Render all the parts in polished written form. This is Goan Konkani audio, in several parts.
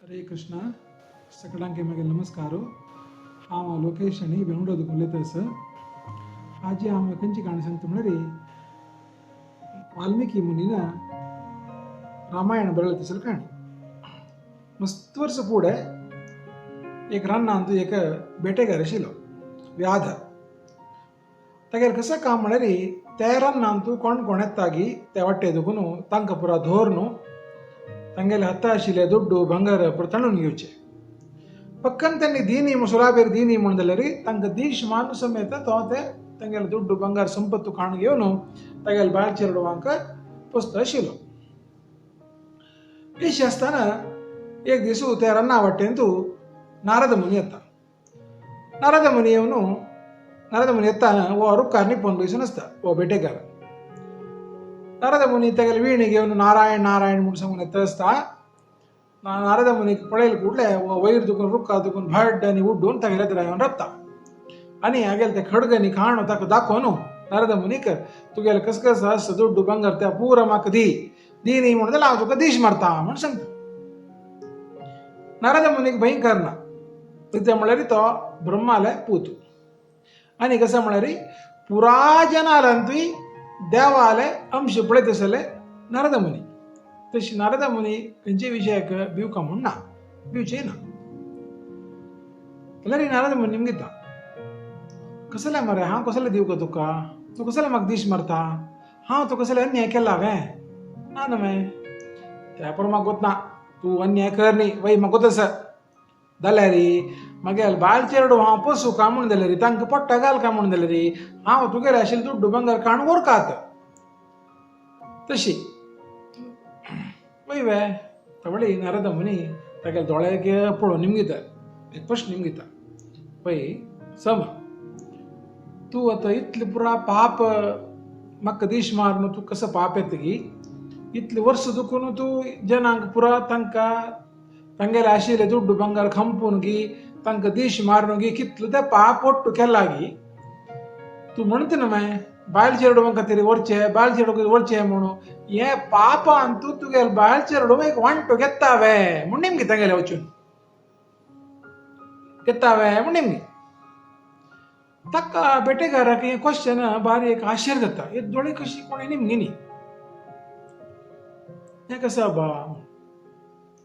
हरे कृष्णा. सगळ्यांक मागीर नमस्कार. हांव लोकेश आनी बेंगळूर उलयता आसा. आजी हांव खंयची काणी सांगता म्हणल्यार वाल्मिकी मुनीन रामायण बरयला तसली काणी. मस्त वर्स फुडें एक रानांत एक बेटेगार आशिल्लो व्याध. तागेलें कसलें काम म्हळ्यार त्या रानांत कोण कोण येतागी ते वाटे दुखून तांकां पुरा धरून तांगेले हाता आशिल्ले दुड्डू भांगर पुरा ताणून घेवचे. पक्कन त्यांनी दीनी सुराबेर दीनी म्हूण जाल्यार तांकां दीश मान समेत तो ते तांगेले दुड्डू ಬಂಗಾರ ಸಂಪತ್ತು ಕಾಣ್ घेवन तागेले बायल चेडवांक पोसता आशिल्लो. अशें आसतना एक दीस त्या राना वाटेंत नारद मुनी येता. नारद मुनी येवन नारद मुनी येताना हो रुखार निपोवन बसून आसता हो बेटेकार. नारद मुनी तागेले वीण घेवन नारायण नारायण म्हूण सांगून येता आसता. नारद मुनीक पळयले कूडले हो वयर दुखून रुखार दुखून भाड आनी उड्डून तागेले येवन रावता आनी हागेले ते खडग आनी खाण ताका दाखोवन नारद मुनीक तुगेले कस कस आसा दुड्डू ಬಂಗಾರ त्या पुरा म्हाका दी दी न्ही म्हणून जाल्यार हांव तुका दीश मारता म्हूण सांगता. नारद मुनीक भयंकर ना कितें म्हळ्यार तो ब्रह्माले पूत आनी कसं म्हळ्यार पुरा जनालांतूय देवाले अंश पळयत आसले नारद मुनी. तशी नारद मुनी खंयचे विशयाक भिवका म्हूण ना, भिवचें ना. जाल्यार नारद मुनी निमगिता कसलें मरे हांव कसलें दिवं का तुका, तूं कसलें म्हाका दीश मारता, हांव तुका कसलें अन्याय केला हांवें ना न्हय त्या प्रमाण म्हाका गोत ना, तूं अन्याय कर न्ही वय म्हाका गोत आसा. जाल्यार मागीर बायल चेडूं हांव पोसूं काय म्हूण जाल्यार तांकां पोट्टा घाल काय म्हूण जाल्यार हांव तुगेलें आशिल्लें दुड्डू बंगार काण व्हरकात तशी वय वे. तवळी नारद मुनी तागेले दोळ्याक पळोवन निमगिता एक प्रश्न निमगिता, पळय सम तूं आतां इतलें पुरा पाप म्हाका दीश मारून तूं कसो पाप येतगी, इतलें वर्स दुखून तूं जनांक पुरा तांकां तांगेले आशिल्ले दुड्डू ಬಂಗಾರ खंपून गी तांकां दीश मारून गी कितलें तें पाप ಒಟ್ಟು केलागी तूं म्हणटा न्हय बायल चेडवां खातीर व्हरचें बायल चेडवां व्हरचें म्हणून हें पापान तूं तुगेले बायल चेडूं एक वांटो घेता वे म्हूण नेमकी तांगेले वचून घेता वे म्हूण नेमकी ताका बेटेकाराक हें क्वेश्चन बारी एक आश्चर्य जाता. हे दोळे कशी कोणी निमगी न्ही हें कसं बा.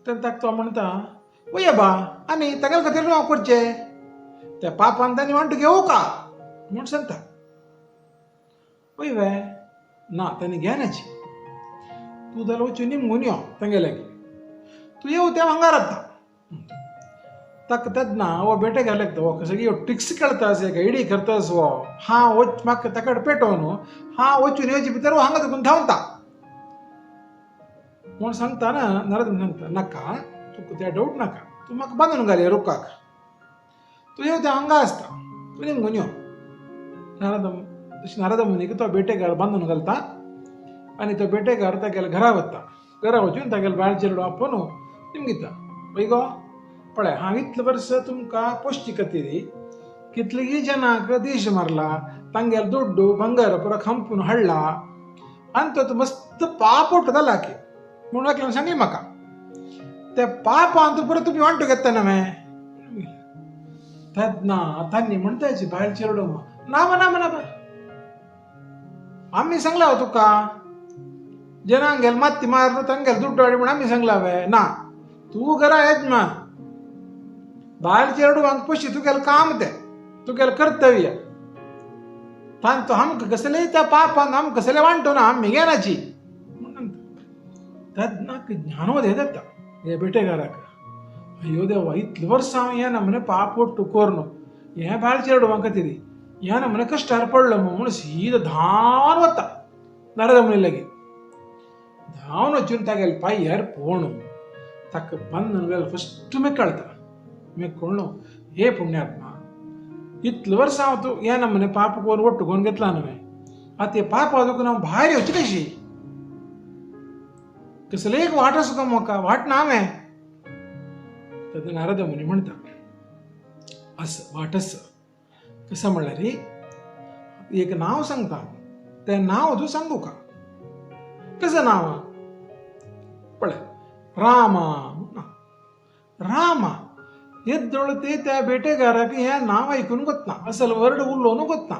तेन्ना ताका तो म्हणटा वय बा आनी तागेले खातीर हांव करचें त्या पापान तांणी वांटो घेवं का म्हूण सांगता. वय वे ना तांणी घेनाची तूं जाल्यार वचून निमगून यो तांगे लागीं तूं येव तें हांगा रावता. ताका तेन्ना हो बेटेकार लागता हो सगळी ट्रिक्स खेळता आसा इडी करता आसा हो हांव वच म्हाका ताका पेटोवन हांव वचून येवचे भितर हो हांगा दुखून धांवता म्हूण सांगता ना. नारद सांगता नाका तुका त्या डावट नाका, तूं म्हाका बांदून घाल ह्या रुखाक, तूं येव तें हांगा आसता तूं निमगून यो. नारद तशें नारद मुनीक तो बेटेकार बांदून घालता आनी तो बेटेकार तागेल्या घरा वता. घरा वचून तागेले बायल चेडूं आपोवन निमगिता पळय गो पळय हांव इतलें वर्स तुमकां पोश्टी खातीर कितलीं जनांक दीश मारला तांगेले दुड्डू ಬಂಗಾರ पुरा खंपून हाडला आनी तो मस्त पाप उठता की म्हणून एकल्यान सांगली म्हाका त्या पापान तूं परत तुमी वांटो घेता न्हय. तेन्ना तांणी म्हणटाची बायल चेडूं ना ना ना आमी सांगला हो तुका जनांगेल मात्ती मारून तांगेले दुड्डू हाडी म्हूण आमी सांगला वे ना, तूं घरा येजमान बायल चेडवांक पशी तुगेलें काम तें तुगेलें कर्तव्य तांतो आमकां कसलेय त्या पापान आमकां कसलें वांटो ना आमी घेनाची म्हूण तेन्ना ज्ञानोदय जाता हे बेटेकाराक. अय्यो देवा इतलें वर्सां हांव हें नमने पाप ಒಟ್ಟು कोर्न हें बायल चेडवां खातीर ह्या नमने कश्टार पडलो म्हूण सीद धांवन वता नारद मुनी लागीं. धांवन वचून तागेले पांयार पोणू ताका बांदून घाल फस्ट मेकळता मेकोळ्ळो हे पुण्यात्मा इतलें वर्सां हांव तूं ह्या नमने पाप कोरून ಒಟ್ಟು कोरून घेतला न्हय आतां ते पाप दुखून हांव भायर येवची कशी, कसले एक वाट आसा का म्हाका वाट ना हांवें. तेन्ना नारद मुनी म्हणटा आस वाट आसा कसं म्हणल्यार एक नांव सांगता तें नांव तूं सांगू का कसं नांव पळय रामा. रामा येद्दोळ ते त्या बेटेगाराक हें नांव आयकून गोतना असल वर्ड उलोवनू गोतना.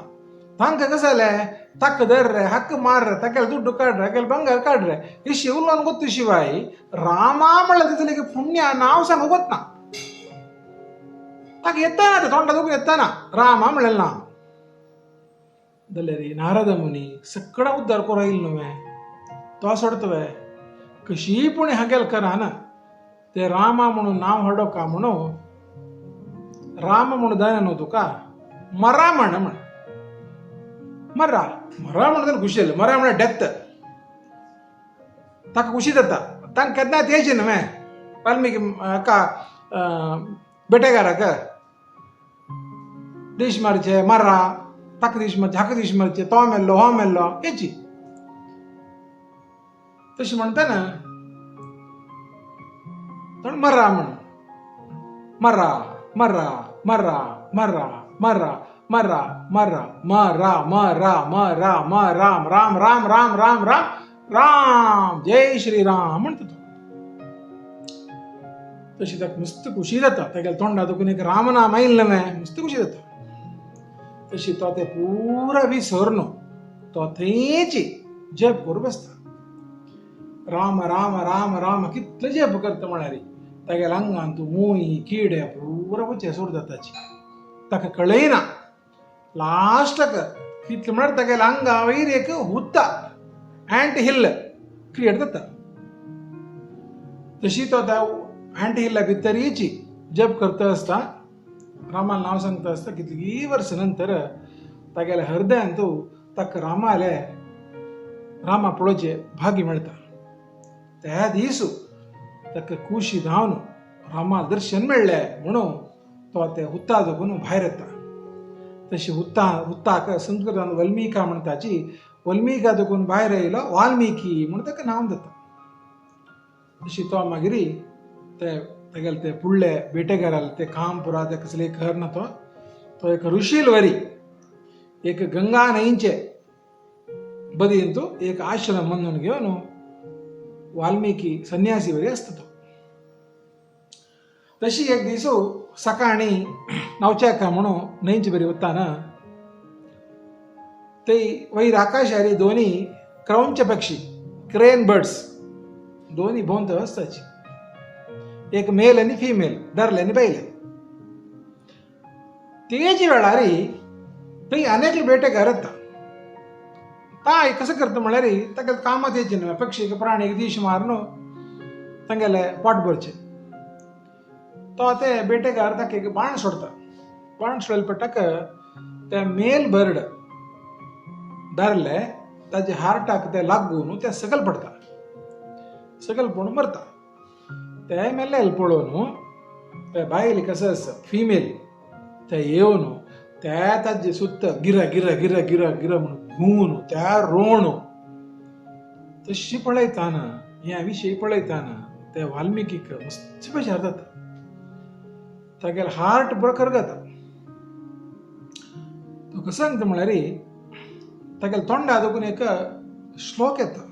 तांकां कशें जालें ताका धर रे हक्क मार रे ताका दुड्डू काड रे हाका बंगार काड रे इशी उलोवन गोत्तु शिवाय रामा म्हणल्यार तितलें पुण्य नांव सांगू गोतना. ताका येताना ते तोंडा दुखून येताना रामा म्हणलें नांव. जाल्यार नारद मुनी सगळा उद्धार करो येयल न्हू तो सोडतवे कशी पूण हागेल करा ते रामा म्हणून नांव हाडो का म्हणून राम म्हणून जायना न्हू तुका मरा म्हण म्हण मरा मरा म्हणून खुशी जाली. मरा म्हळ्यार डेथ ताका खुशी जाता. तांकां केन्ना तेजी न्हू वाल्मिकी हाका बेटेगाराक दीश मारचे मरा ताका दीश मारचे हाका दीश मारचे तो मेल्लो हो मेल्लो हेची तशें म्हणटा ना तो मरा म्हण मरा मरा मरा मरा मरा मरा मरा मरा मरा मरा म राम राम राम राम राम राम राम जय श्री राम म्हणटा तो. तशी ताका मस्त खुशी जाता. तागेल्या तोंडा दुखून एक रामनाम आयलें न्हय मस्त खुशी जाता. तशी तो ते पुरा विसर न्हू तो थंयची जप करूं बसता. राम राम राम राम कितले जप करता म्हळ्यार तागेल्या आंगान तूं मूय किडे पुरा वचें सोड जाताची ताका कळयना. लास्टाक कितले म्हळ्यार तागेल्या आंगा वयर एक हुत्ता अँट हिल क्रिएट जाता. तशी तो त्या अँट हिल्ला भितर येची जप करता आसता रामान नांव सांगता आसता. कितली वर्सां नंतर तागेल्या हृदयान तूं ताका रामाले रामा पळोवचें भाग्य मेळटा. त्या दीस ताका खुशी धावन रामा दर्शन मेळ्ळें म्हणून तो ते हुत्ता दोगून भायर येता. तशी हुत्ता हुत्ताक संस्कृतान वल्मिका म्हणटाची वल्मिका दोगून भायर येयलो वाल्मिकी म्हणून ताका नांव दिता. तशी तो मागीर ते तागेले ते फुडले बेटेगाराले ते काम पुरा ते कसले खर ना तो तो एक ऋषील वरी एक गंगा न्हंयचे बदींतू एक आश्रम म्हणून घेवन वाल्मिकी संन्यासी वरी आसता तो. तशी एक दीस सकाळी न्हावच्याक म्हणून न्हंयचे बरी वताना ते वयर आकाशारी दोनी क्रौंच पक्षी क्रेन बर्ड्स दोनी भोंवत आसताची. एक मेल आनी फिमेल धरले आनी बायले. तेजे वेळार थंय अनेक बेटेगार येता. ताय कसो करता म्हळ्यार ताका कामात येचे न्हू पक्षी प्राणी दीश मारून तांगेले पोट भरचें. तो ते बेटेगार ताका एक बाण सोडता. बाण सोडले पडटाक ते मेल बर्ड धरले ताजे हार्टाक ते लागून ते सकयल पडटा. सकयल पडून मरता. ते मेल्ले पळोवन ते बायल कसं आसा फिमेल ते येवन ते ताजे सुत्त गिरा गिरा गिरा गिरा गिरा म्हणून घुंवून त्या रोण तशी पळयताना ह्या विशय पळयताना ते वाल्मिकीक मस्त बेजार जाता. तागेले हार्ट बरो करगता. तो कसो सांगता म्हळ्यार तागेले तोंडा दोगून एक श्लोक येता.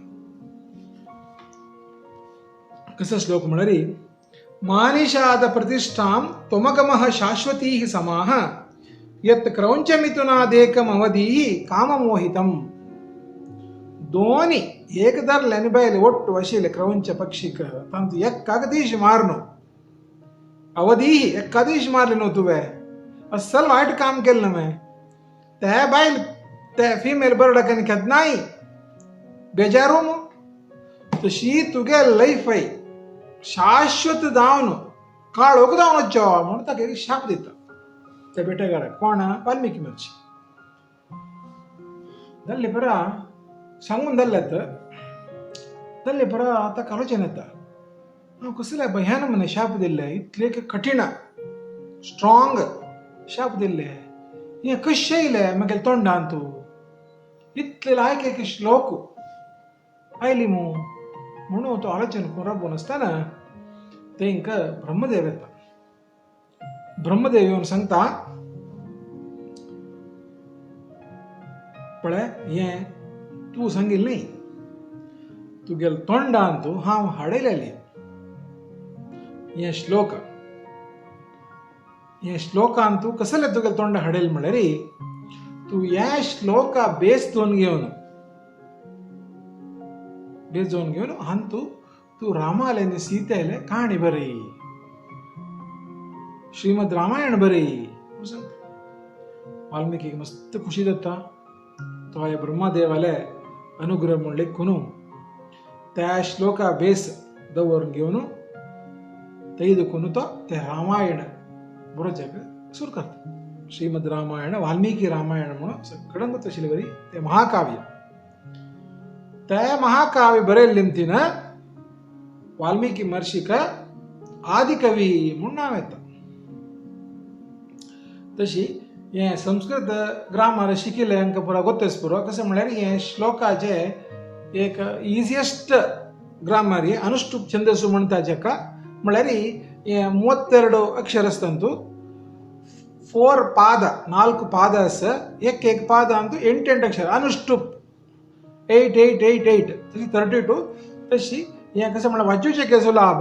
कसो श्लोक म्हळ्यार मानिषाद प्रतिष्ठां त्वमगमः शाश्वतीः समाः यत् क्रौंचमिथुनादेकम् अवधीः काममोहितम्. दोनी एक धरले आनी बायल ಒಟ್ಟು आशिल्ले क्रौंच पक्षीक तांचो एक्काक दीश मारनो अवधीः एक्का दीश मारले न्हू तुवें अस्सल वायट काम केलें न्हू ते बायल ते फिमेल बर्डाक आनी केन्नाय बेजारू मू तशी तुगे लायफ I शाश्वत जावन काळोख जावन वचचो म्हणून ताका एक शाप दिता त्या बेटेगाराक. कोण वाल्मिकी महर्षी. जाल्ले परा सांगून जाल्लेत जाल्ले परा ताका आलोचन येता हांव कसले भयान म्हणे शाप दिल्ले इतले कठीण स्ट्रॉंग शाप दिल्ले हें कशें येयलें म्हगेल्या तोंडान तूं इतले लायक एक श्लोक आयली मू म्हणून तो आलोचन करून राबून आसतना तेंका ब्रह्मदेव येता. ब्रह्मदेव येवन सांगता पळय हें तूं सांगिल्लें न्ही तुगेल्या तोंडान तूं हांव हाडयलेलें हें श्लोक. हे श्लोकान तूं कसले तुगे तोंड हाडेल म्हळ्यार तूं हे श्लोका बेस दोन घेवन बेस जावन घेवन हांतू तूं रामाले आनी सीतेले काणी बरय, श्रीमद रामायण बरय. वाल्मिकीक मस्त खुशी जाता. तो ह्या ब्रह्मदेवाले अनुग्रह म्हूण लेखून त्या श्लोका बेस दवरून घेवन तैदुकून तो ते रामायण बरोवच्याक सुरू करता. श्रीमद रामायण वाल्मिकी रामायण म्हणून सगळ्यांक तशें बरी ते महाकाव्य. ते महाकाव्य बरयल्लें तिन वाल्मिकी महर्षीक आदिकवी म्हूण नांव येता. तशी हें संस्कृत ग्रामर शिकिल्लें हांकां पुरो गोत्तेस पुरो. कशें म्हळ्यार हें श्लोकाचें एक इजियस्ट ग्रामर हे अनुष्टुप छंदस्सु म्हणटा जेका म्हळ्यार हे 32 अक्षर आसता. 4 ಪಾದ, 4 ಪಾದ ಆಸ, एक एक ಪಾದ ಅಂತೂ 8 8 ಅಕ್ಷರ. ಅನುಷ್ಟುಪ್ 8 8 8 8 तशी 32. तशी हें कशें म्हळ्यार वाचूचें सुलाभ,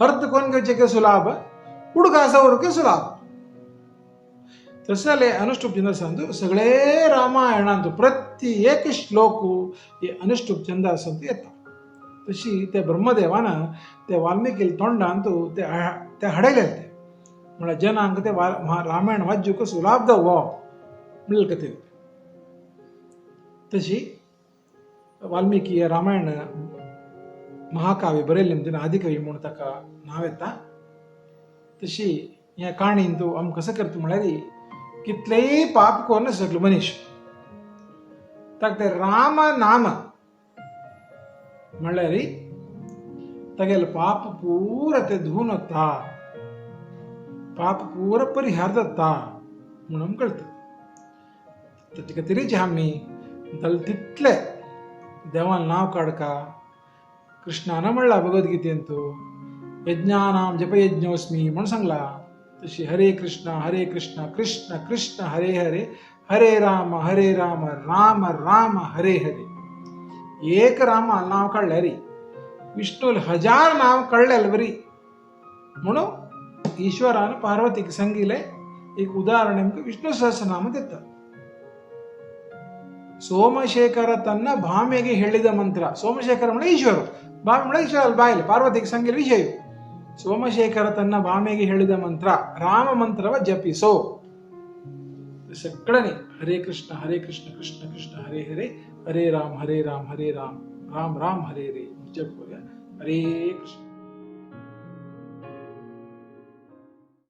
अर्थ कोण घेवचें सुलाभ, उडगास उरके सुलाभ. तशें जाल्यार अनुष्टुप छंदसांतू सगळे रामायणांतू प्रति एक श्लोक हे अनुष्टुप छंदासांतू येता. तशी ते ब्रह्मदेवान ते वाल्मिकी तोंडांतू ते ते हाडयले ते म्हळ्यार जनांक ते रामायण वाचूंक सुलाभ हो म्हणलें खातीर. तशी वाल्मिकी रामायण महाकाव्य बरयल्लें तेन्ना आदिकवी म्हूण ताका नांव येता. तशी ह्या काणीन तूं आमकां कशें करता म्हळ्यार कितलेय पाप करून सगलो मनीस ताका ते राम नाम म्हणल्यार तागेलें पाप पूरा ते धुवून वता, पाप पूरा परिहार जाता म्हणून कळटा. ताचे खातीरच आमी जाल्यार तितले देवान नांव काडका. कृष्णान म्हणला भगवद्गीतेंतू यज्ञानाम जपयज्ञोस्मी म्हूण सांगला. तशी हरे कृष्ण हरे कृष्ण कृष्ण कृष्ण हरे हरे हरे राम हरे राम राम राम हरे हरे. एक राम नांव काडल्यार विष्णूल 1000 नांव काडल्यार बरी म्हणून ईश्वरान पार्वतीक सांगिल्लें एक उदाहरण आमकां विष्णु सहस्रनाम दिता. ಸೋಮಶೇಖರ ತನ್ನ ಭಾಮೆಗೆ ಹೇಳಿದ ಮಂತ್ರ. ಸೋಮಶೇಖರ म्हळ्यार ಈಶ್ವರ, ಭಾಮೆ म्हळ्यार ಈಶ್ವರ ಬಾಯಿಲೆ ಪಾರ್ವತಿಗೆ ಸಂಗಿಲ ವಿಷಯ. ಸೋಮಶೇಖರ ತನ್ನ ಭಾಮೆಗೆ ಹೇಳಿದ ಮಂತ್ರ ರಾಮ ಮಂತ್ರವ ಜಪಿಸೋ. ಸಕ್ಕಳನೆ ಹರೇ ಕೃಷ್ಣ ಹರೇ ಕೃಷ್ಣ ಕೃಷ್ಣ ಕೃಷ್ಣ ಹರೇ ಹರೇ ಹರೇ ರಾಮ ಹರೇ ರಾಮ ಹರೇ ರಾಮ ರಾಮ ರಾಮ ಹರೇ ಹರೇ ಜಪ. ಹರೇ ಕೃಷ್ಣ.